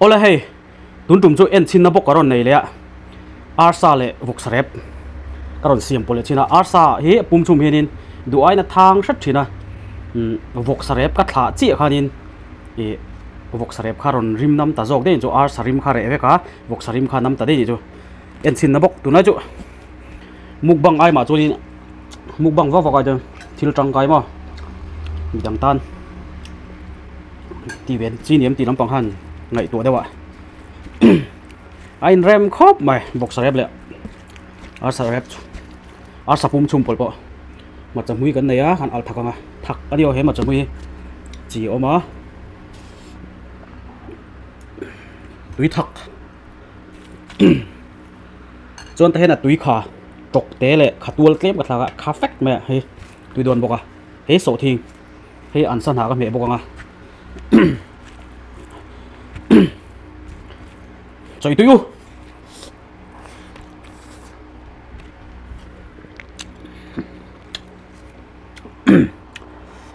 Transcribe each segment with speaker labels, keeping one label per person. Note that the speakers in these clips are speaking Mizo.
Speaker 1: Awle hei tun tum chu en chhinna bawk ka rawn nei leh a arsa leh vawksa rep ka rawn siam pawh leh chin a arsa hi pum chhum hianin duh aiin a thang hret thin a umm vawksa rep ka thlah chiah khanin ih vawksa rep kha rawn rim nam ta zawk daih chu arsa rim kha reh vek a vawksa rim kha nam ta daih a nih chu en chhinna bawk tunlai chu mukbang ai mah chuanin mukbang vak vak ai chuan thil tangkai maw midang tan. Tih ve chi ni em tih lampang khan ngaihtuah deuh a a inrem khawp mai boxer rep leh arsa rep chu arsa pum chhum pawlh pawh hmarcha hmui kan nei a han alh thak ang a thak a ni aw he hmarcha hmui hi chi a awm a tui thak chuan tah hian a tui kha tawk te leh kha tual tlem ka thlak a kha fek mai a hei tui dawn bawk a hei sawhthing. Hei an sanah ka hmeh bawk ang a chawi tui u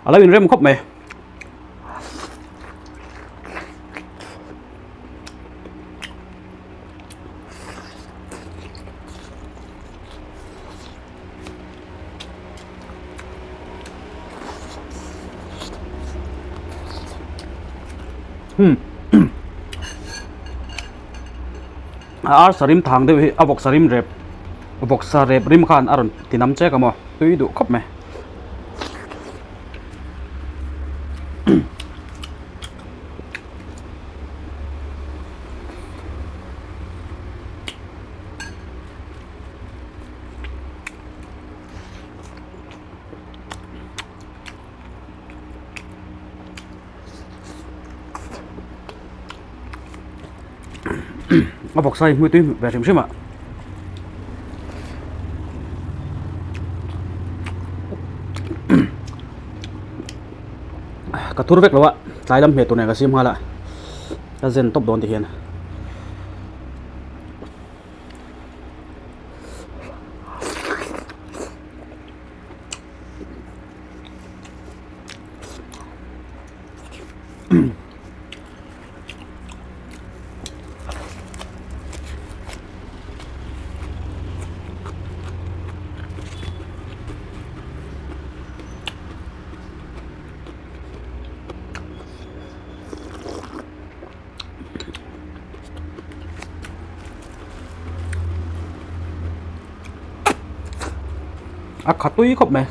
Speaker 1: a lo inrem khawp mai. A arsa rim thang deuh hi a vawksa rim rep vawksa rep rim khan a rawn ti nam chek a maw tui duh khawp mai. A vawksa hi hmui tui ve hrim hrim a ka thur vek lo a tlai lam hmeh tur nen ka siam nghal a ka zen tawp dawn ti hian. A kha tui khawp mai.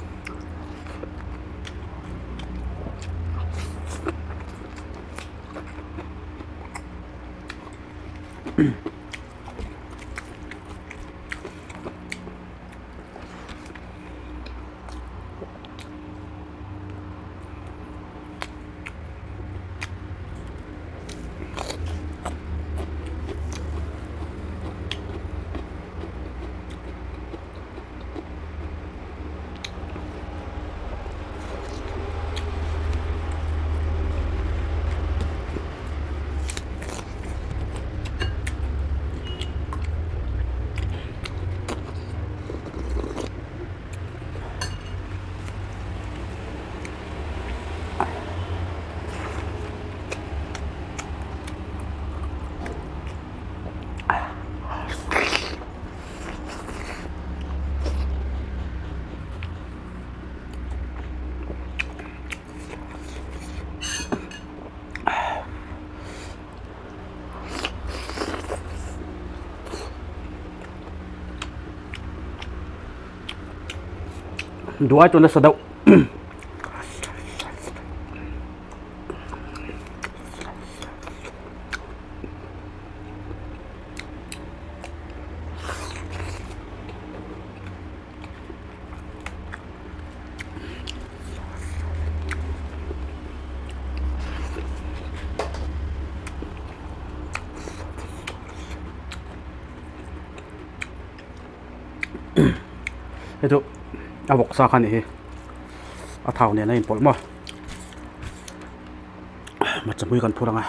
Speaker 1: Duai chu nasa deuh. Hei chu a vawksa kha a nih hi a thau nen a inpawlh maw hmarcha hmui kan phur ang a.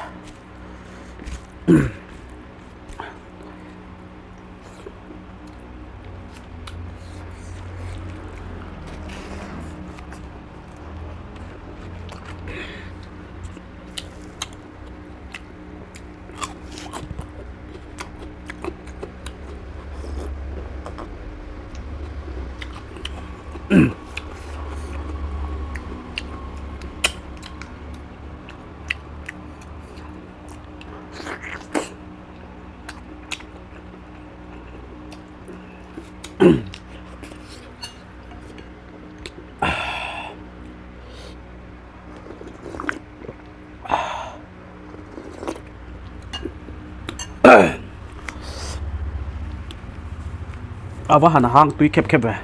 Speaker 1: A va han hang tui khep khep ve.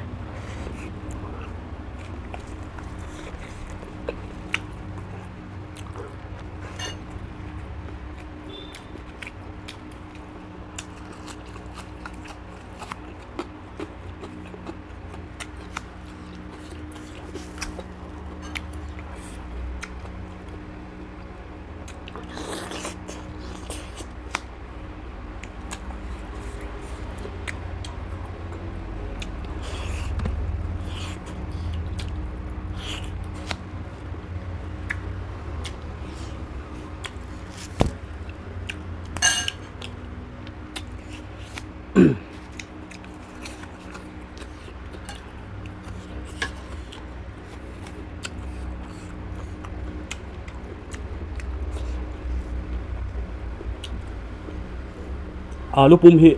Speaker 1: Alu pum hi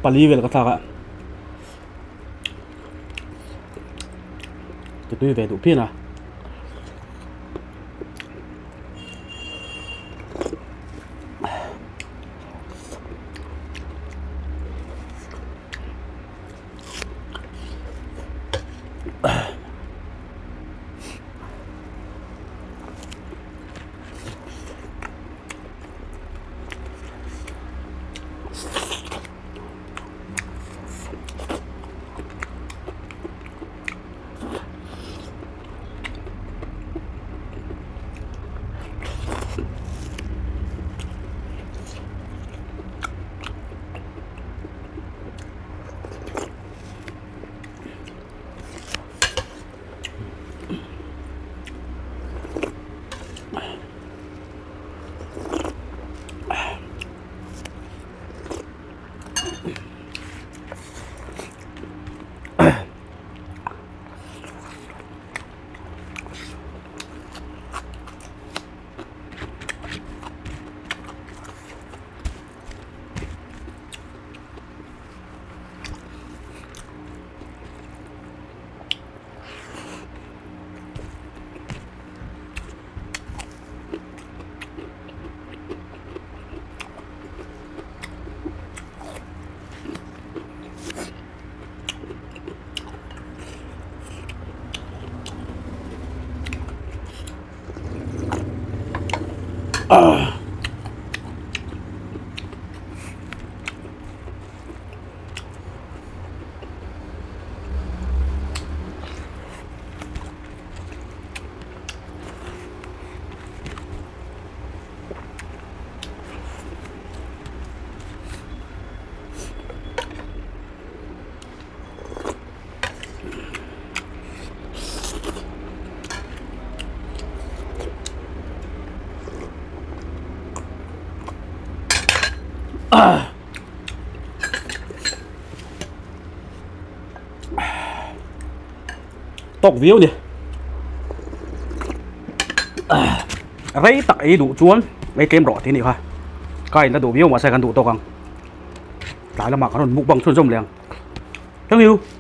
Speaker 1: pali vel ka thlak a ti tui ve duh phian a. Tawk viau ni. Rei tak ei duh chuan ei tlem rawh tih a nih kha. Ka in la duh viau mahse kan duh tawk ang. Tlai lamah kan rawn mukbang chhunzawm leh ang. Thank you.